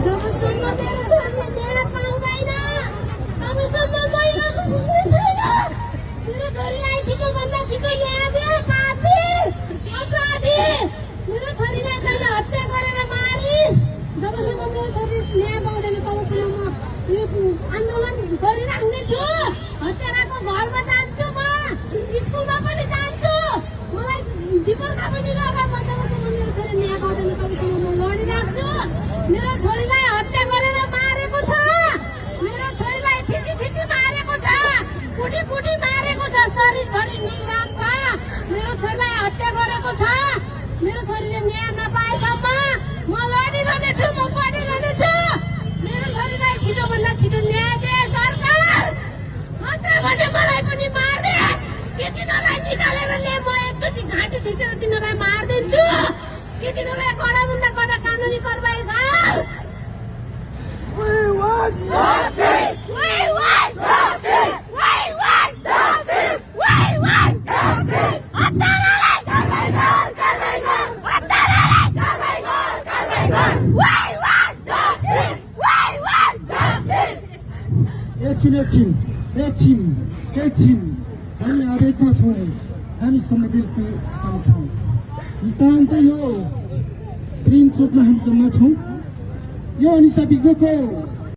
जबसम्म मेरो छोरीले न्याय पाउँदैन तबसम्म म यो पुग्ने छैन। मेरो छोरीलाई छिटोभन्दा छिटो न्याय दे। पापी अपराधी मेरो छोरीलाई तैँले हत्या गरेर मारिस्। जबसम्म मेरो छोरी न्याय पाउँदैन तबसम्म म यो आन्दोलन गरिराख्ने छु। हत्याराको घरमा जान्छु, म स्कुलमा पनि जान्छु, मलाई जीवनका पनि लगा। म जबसम्म मेरो छोरी न्याय पाउँदैन तबसम्म म लडिराख्छु। मेरो छोरीलाई हत्या गरेर मारेको छ, मेरो छोरीलाई थिची थिची मारेको छ, कुटी कुटी मारेको छ, शरीरभरि निराम छ। मेरो छोरीलाई हत्या गरेको छ। मेरो छोरीले न्याय नपाएसम्म म लडिरहनेछु, म पढिरहनेछु। मेरो छोरीलाई छिटोभन्दा छिटो न्याय दे सरकार। मात्र भने मलाई पनि मार्दे कि तिनीहरूलाई निकालेर ले। म एकचोटि घाँटी थिचेर तिनीहरूलाई मारिदिन्छु कि तिनीहरूलाई कडाभन्दा कडा कानुनी कारबाही गर। We want justice! We want justice! We want justice! We want justice! हत्यारालाई कारबाही गर, कारबाही गर, हत्यारालाई कारबाही गर, कारबाही गर। We want justice! We want justice! एकछिन हामी आवेगमा छौँ, हामी संवेदनशील पनि छौँ। नितान्त यो प्रेम चोकमा हामी जम्मा छौँ। यो अनिसा विज्ञको